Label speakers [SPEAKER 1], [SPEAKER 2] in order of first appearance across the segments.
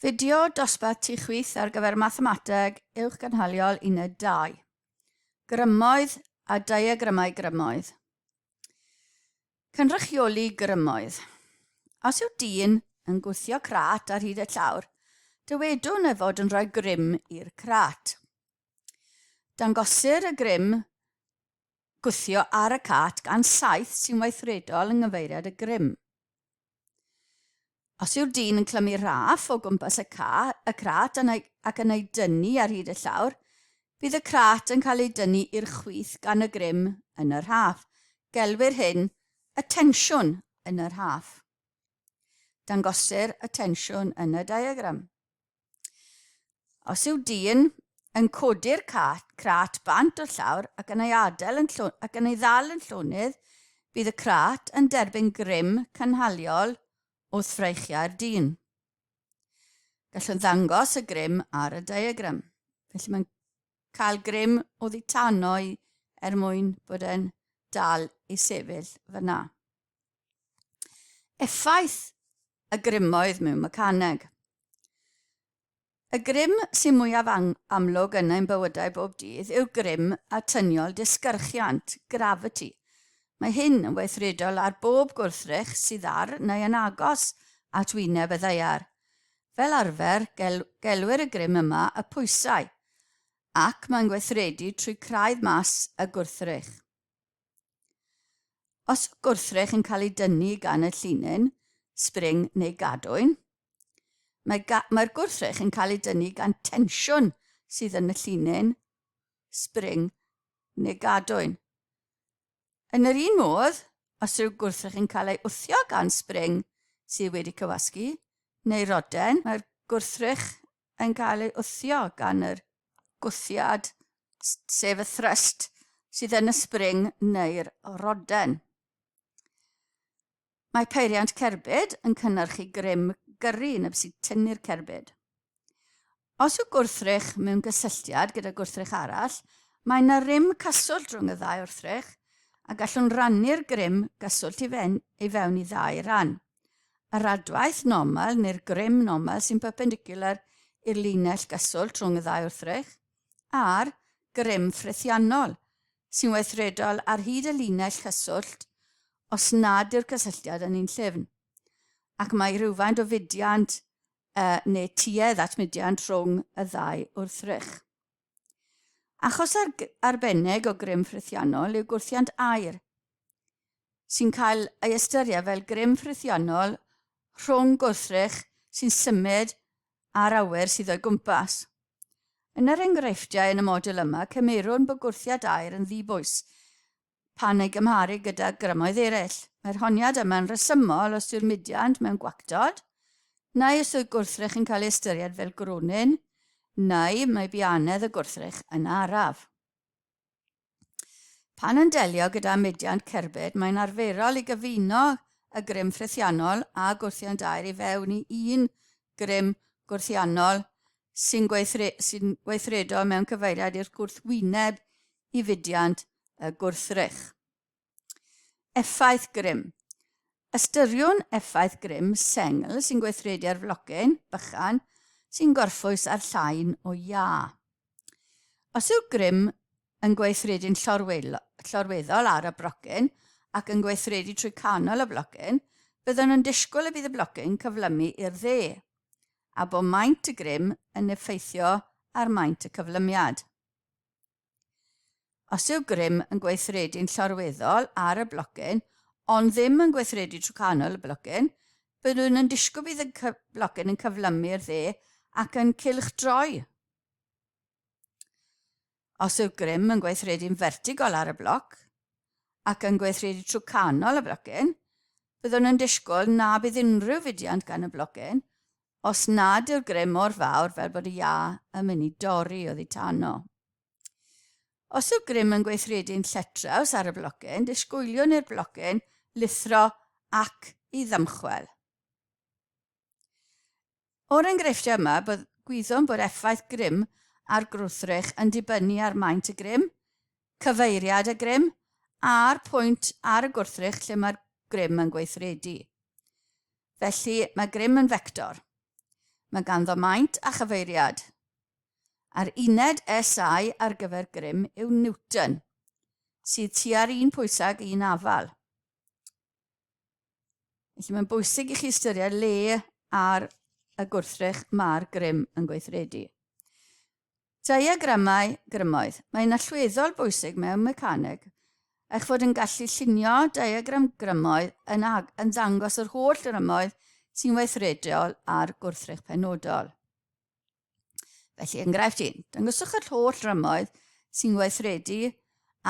[SPEAKER 1] Fideo dosbarth tu chwith ar gyfer Mathemateg Uwchgynhaliol Uned 2. Grymoedd a diagramau grymoedd. Cynrychioli grymoedd. Os yw dyn yn gwthio crât ar hyd y llawr, dywedwn ei fod yn rhoi grym i'r crât. Dangosir y grym gwthio ar y cart gan saeth sy'n weithredol yng nghyfeiriad y grym. Os yw'r dyn yn clymu raff o gwmpas y, ca, y crat yn ei, ac yn ei dynnu ar hyd y llawr, bydd y crat yn cael ei dynnu i'r chwith gan y grym yn y rhaff. Gelwir hyn y tensiwn yn y rhaff. Dangosir y tensiwn yn y diagram. Os yw dyn yn codi'r crât bant o'r llawr ac yn ei adael yn ac yn ei ddal yn llonydd, bydd y crât yn derbyn grym cynhaliol wrth freichiau'r dyn. Gallwn ddangos y grym ar y diagram. Felly mae'n cael grym oddi tano er mwyn bod e'n dal i sefyll fyna. Effaith y grymoedd mewn mecaneg. Y grym sy'n mwyaf amlwg yn ein bywydau bob dydd yw grym atyniol disgyrchiant, gravity. Mae hyn yn weithredol ar bob gwrthrych sydd ar neu yn agos at wyneb y ddaear. Fel arfer, gel gelwir y grym yma y pwysau, ac mae'n gweithredu trwy craidd mas y gwrthrych. Os yw gwrthrych yn cael ei dynnu gan y llinyn, sbring neu gadwyn, mae mae'r gwrthrych yn cael ei dynnu gan tensiwn sydd yn y llinyn, sbring neu gadwyn. Yn yr un modd, os yw gwrthrych yn cael ei wthio gan sbring sydd wedi cywasgu, neu roden, mae'r gwrthrych yn cael ei wthio gan yr gwthiad, sef y thrust, sydd yn y sbring neu'r roden. Mae peiriant cerbyd yn cynnyrchu grym gyrru neu sy'n tynnu'r cerbyd. Os yw gwrthrych mewn gysylltiad gyda gwrthrych arall, mae yna rym cyswllt rhwng y ddau wrthrych a gallwn rannu'r grym gyswllt i, fen, i fewn i ddau ran. Y radwaith normal neu'r grym normal sy'n perpendicular i'r linell gyswllt rhwng y ddau wrthrych, a'r grym ffrithiannol sy'n weithredol ar hyd y linell cyswllt os nad yw'r cysylltiad yn un llyfn, ac mae rhywfaint o fudiant uh, neu tuedd at mudiant rhwng y ddau wrthrych. Achos ar arbennig o grym ffrithiannol yw gwrthiant aer, sy'n cael ei ystyried fel grym ffrithiannol rhwng gwrthrych sy'n symud a'r awyr sydd o'i gwmpas. Yn yr enghreifftiau yn y modiwl yma, cymerwn bod gwrthiad aer yn ddi-bwys pan ei gymharu gyda grymoedd eraill. Mae'r honiad yma'n rhesymol os yw'r mudiant mewn gwactod, neu os yw'r gwrthrych yn cael ei ystyried fel gronyn, neu mae bianedd y gwrthrych yn araf. Pan yn delio gyda mudiant cerbyd, mae'n arferol i gyfuno y grym ffrithiannol a gwrthiant aer i fewn i un grym gwrthiannol sy'n gweithre sy weithredol mewn cyfeiriad i'r gwrthwyneb i fudiant y gwrthrych. Effaith grym. Ystyriwn effaith grym sengl sy'n gweithredu ar flocyn bychan sy'n gorffwys ar llain o iâ. Os yw grym yn gweithredu'n llorweddol ar y blocyn ac yn gweithredu trwy canol y blocyn, byddwn yn disgwyl y bydd y blocyn cyflymu i'r dde, a bod maint y grym yn effeithio ar maint y cyflymiad. Os yw grym yn gweithredu'n llorweddol ar y blocyn, ond ddim yn gweithredu trwy canol y blocyn, byddwn yn disgwyl bydd y blocyn yn cyflymu'r dde ac yn cylchdroi. Os yw grym yn gweithredu'n fertigol ar y bloc ac yn gweithredu trwy canol y blocyn, byddwn yn disgwyl na bydd unrhyw fudiant gan y blocyn os nad yw'r grym mor fawr fel bod y iâ yn mynd i dorri oddi tano. Os yw grym yn gweithredu'n lletraws ar y blocyn, disgwyliwn i'r blocyn lithro ac i ddymchwel. O'r enghreifftiau yma, bydd gwyddwn bod effaith grym ar gwrthrych yn dibynnu ar maint y grym, cyfeiriad y grym, a'r pwynt ar y gwrthrych lle mae'r grym yn gweithredu. Felly, mae grym yn fector. Mae ganddo maint a chyfeiriad. A'r uned SI ar gyfer grym yw Newton, sydd tua'r un pwysau ag un afal. Felly mae'n bwysig i chi ystyried le ar y gwrthrych mae'r grym yn gweithredu. Diagramau grymoedd. Mae'n allweddol bwysig mewn mecaneg eich fod yn gallu llunio diagram grymoedd yn, ag, yn ddangos yr holl rymoedd sy'n weithredol ar gwrthrych penodol. Felly, enghraifft un, dangoswch yr holl rymoedd sy'n weithredu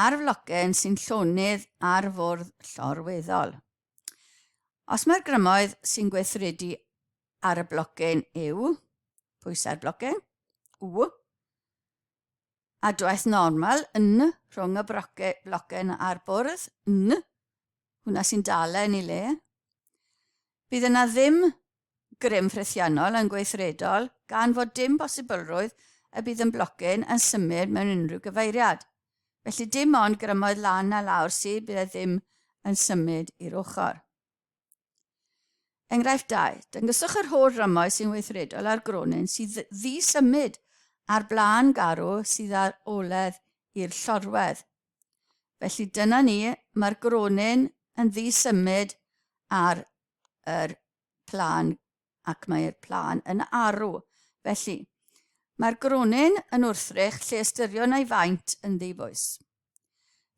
[SPEAKER 1] ar flocen sy'n llonydd ar fwrdd llorweddol. Os mae'r grymoedd sy'n gweithredu ar y blocyn yw pwysau'r blocyn, U, adwaith normal, N, rhwng y blocyn a'r bwrdd, N, hwnna sy'n dal e yn ei le. Bydd yna ddim grym ffrithiannol yn gweithredol gan fod dim posibilrwydd y bydd yn blocyn yn symud mewn unrhyw gyfeiriad. Felly dim ond grymoedd lan a lawr sydd bydd e ddim yn symud i'r ochr. Enghraifft 2. Dangoswch yr holl rymoedd sy'n weithredol ar gronyn sydd ddi-symud ar blaen garw sydd ar oledd i'r llorwedd. Felly dyna ni, mae'r gronyn yn ddi-symud ar yr plân ac mae'r plân yn arw. Felly, mae'r gronyn yn wrthrych lle ystyriwn ei faint yn ddi-bwys.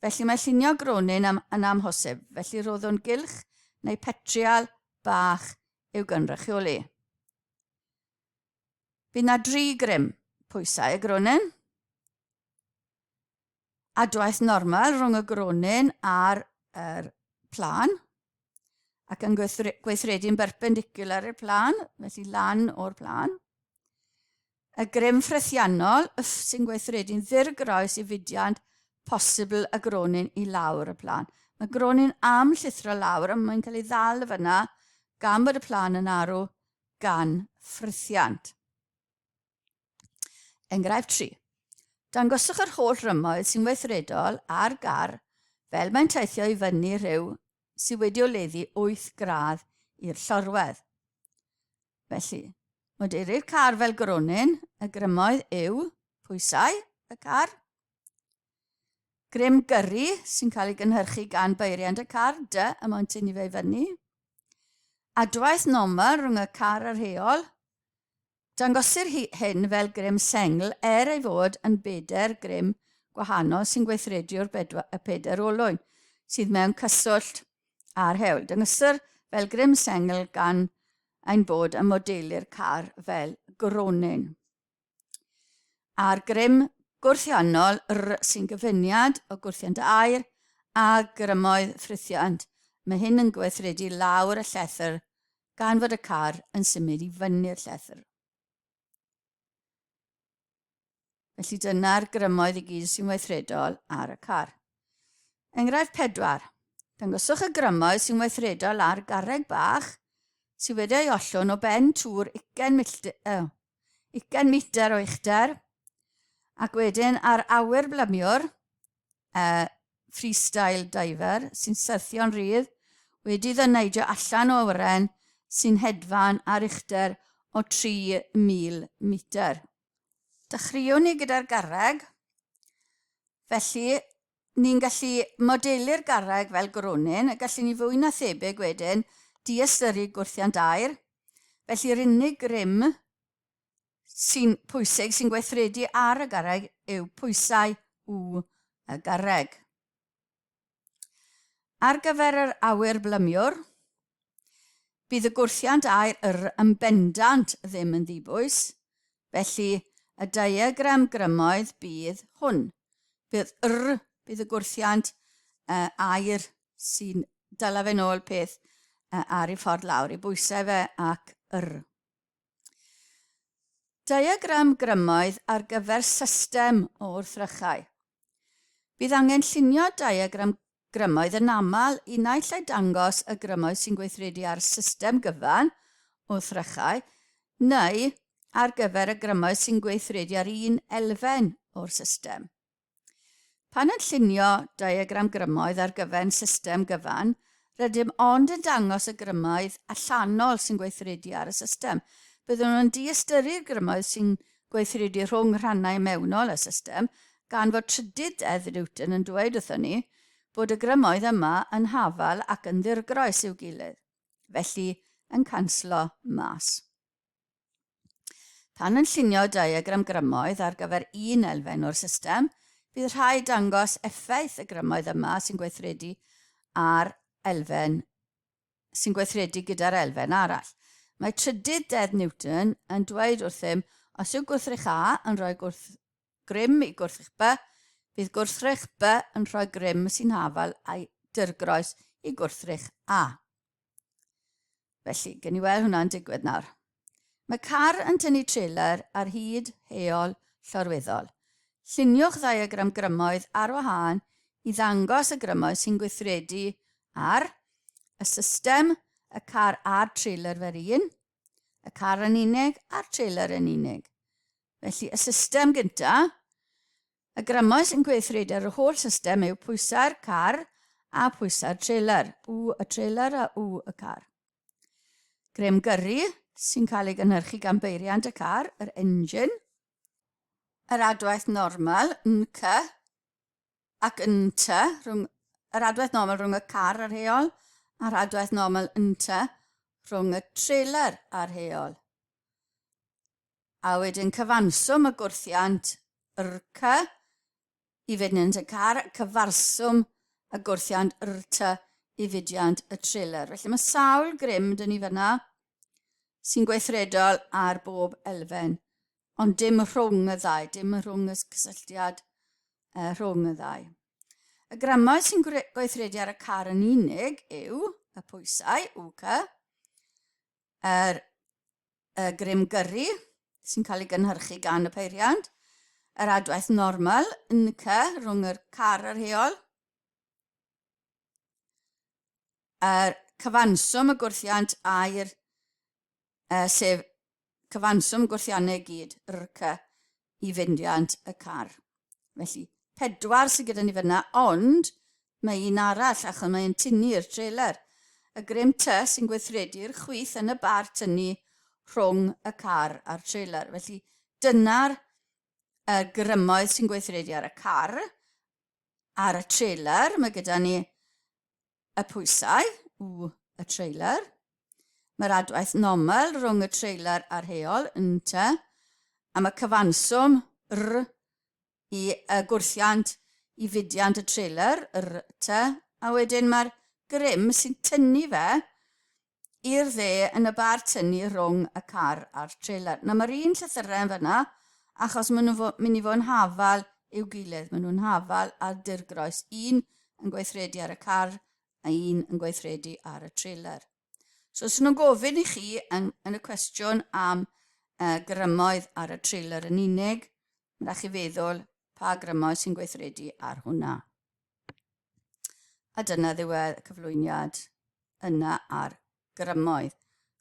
[SPEAKER 1] Felly mae llunio gronyn am, yn amhosib, felly roddwn gylch neu petrial bach i'w gynrychioli. Bydd na dri grym, pwysau y gronyn, adwaith normal rhwng y gronyn a'r er plân, ac yn gweithredu'n berpendicular i'r plân, felly lan o'r plân. Y grym ffrethiannol, yff, sy'n gweithredu'n ddirgroes i fudiant posibl y gronyn i lawr y plân. Mae gronyn am llithro lawr ond mae'n cael ei ddal fyna gan bod y plân yn arw gan ffrithiant. Enghraifft 3. Dangoswch yr holl rymoedd sy'n weithredol ar gar fel mae'n teithio i fyny rhyw sydd wedi oleddu 8 gradd i'r llorwedd. Felly, modelu'r car fel gronyn, y grymoedd yw pwysau y car, grym gyrru sy'n cael ei gynhyrchu gan beiriant y car, dy, y mae'n tynnu fe i fyny, adwaith normal rhwng y car a'r heol, dangosir hyn fel grym sengl er ei fod yn bedair grym gwahanol sy'n gweithredu o'r y pedair olwyn sydd mewn cyswllt a'r hewl. Dangosir fel grym sengl gan ein bod yn modelu'r car fel gronyn. A'r grym gwrthiannol R sy'n gyfuniad o gwrthiant aer a grymoedd ffrithiant. Mae hyn yn gweithredu lawr y llethr gan fod y car yn symud i fyny'r llethr. Felly dyna'r grymoedd i gyd sy'n weithredol ar y car. Enghraifft 4. Dangoswch y grymoedd sy'n weithredol ar garreg bach sydd wedi ei ollwng o ben tŵr 20, milltir, 20 metr o uchder ac wedyn ar awyr blymiwr, freestyle diver, sy'n syrthio'n rhydd wedi iddo neidio allan o awyren sy'n hedfan ar uchder o 3,000 metr. Dechreuwn ni gyda'r garreg. Felly, ni'n gallu modelu'r garreg fel gronyn, a gallu ni fwy na thebyg wedyn diystyru gwrthiant aer. Felly, yr unig grym sy'n pwysig sy'n gweithredu ar y garreg yw pwysau U y garreg. Ar gyfer yr awyr blymiwr, bydd y gwrthiant aer yr yn bendant ddim yn ddibwys, felly y diagram grymoedd bydd hwn. Bydd yr, bydd y gwrthiant uh, aer sy'n dala fe'n ôl peth uh, ar ei ffordd lawr i bwysau fe ac yr. Diagram grymoedd ar gyfer system o wrthrychau. Bydd angen llunio diagram grymoedd yn aml i naill ai dangos y grymoedd sy'n gweithredu ar system gyfan o wrthrychau neu ar gyfer y grymoedd sy'n gweithredu ar un elfen o'r system. Pan yn llunio diagram grymoedd ar gyfer system gyfan, rydym ond yn dangos y grymoedd allanol sy'n gweithredu ar y system. Byddwn yn diystyru'r grymoedd sy'n gweithredu rhwng rhannau mewnol y system, gan fod trydydd Deddf Newton yn dweud wrthon ni bod y grymoedd yma yn hafal ac yn ddirgroes i'w gilydd, felly yn canslo mas. Pan yn llunio diagram grymoedd ar gyfer un elfen o'r system, bydd rhaid dangos effaith y grymoedd yma sy'n gweithredu ar elfen sy'n gweithredu gyda'r elfen arall. Mae trydydd Deddf Newton yn dweud wrthym os yw gwrthrych A yn rhoi gwrth grym i gwrthrych B, bydd gwrthrych B yn rhoi grym sy'n hafal a'i dirgroes i gwrthrych A. Felly, gen i weld hwnna'n digwydd nawr. Mae car yn tynnu trailer ar hyd heol llorweddol. Lluniwch ddiagram grymoedd ar wahân i ddangos y grymoedd sy'n gweithredu ar y system, y car a'r trailer fer un, y car yn unig a'r trailer yn unig. Felly, y system gyntaf, y grymoedd sy'n gweithredu ar yr holl system yw pwysau'r car a pwysau'r trailer, U y trailer a U y car. Grym gyrru sy'n cael ei gynhyrchu gan beiriant y car, yr engine. Yr adwaith normal, NC, ac NT, rhwng, yr adwaith normal rhwng y car a'r heol, a'r adwaith normal NT rhwng y trailer a'r heol. A wedyn cyfanswm y gwrthiant RC i fudiant y car, cyfarswm y gwrthiant RT i fudiant y trailer. Felly mae sawl grym dyn ni fyna sy'n gweithredol ar bob elfen, ond dim rhwng y ddau, dim rhwng y cysylltiad rhwng y ddau. Y gramau sy'n gweithredu ar y car yn unig yw y pwysau, UK, yr y grym gyrru sy'n cael ei gynhyrchu gan y peiriant, yr adwaith normal, NC, rhwng yr car a'r heol, yr cyfanswm y gwrthiant air, sef cyfanswm gwrthiannau gyd, RC, i fyndiant y car. Felly, pedwar sydd gyda ni fyna, ond mae un arall achos mae'n tynnu'r trailer. Y grym T sy'n gweithredu'r chwith yn y bar tynnu rhwng y car a'r trailer. Felly, dyna'r y grymoedd sy'n gweithredu ar y car. Ar y trailer, mae gyda ni y pwysau, U, y trailer. Mae'r adwaith normal rhwng y trailer a'r heol, NT, a mae cyfanswm, R, i y gwrthiant i fudiant y trailer, R, T, a wedyn mae'r grym sy'n tynnu fe i'r dde yn y bar tynnu rhwng y car a'r trailer. Nawr mae'r un llythyrau yn fyna, achos maen nhw'n mynd i fod yn hafal i'w gilydd. Maen nhw'n hafal ar dirgroes. Un yn gweithredu ar y car a un yn gweithredu ar y trailer. So os nhw'n gofyn i chi yn, yn y cwestiwn am grymoedd ar y trailer yn unig, mae'n rhaid chi feddwl pa grymoedd sy'n gweithredu ar hwnna. A dyna ddiwedd y cyflwyniad yna ar grymoedd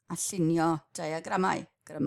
[SPEAKER 1] a llunio diagramau grymoedd.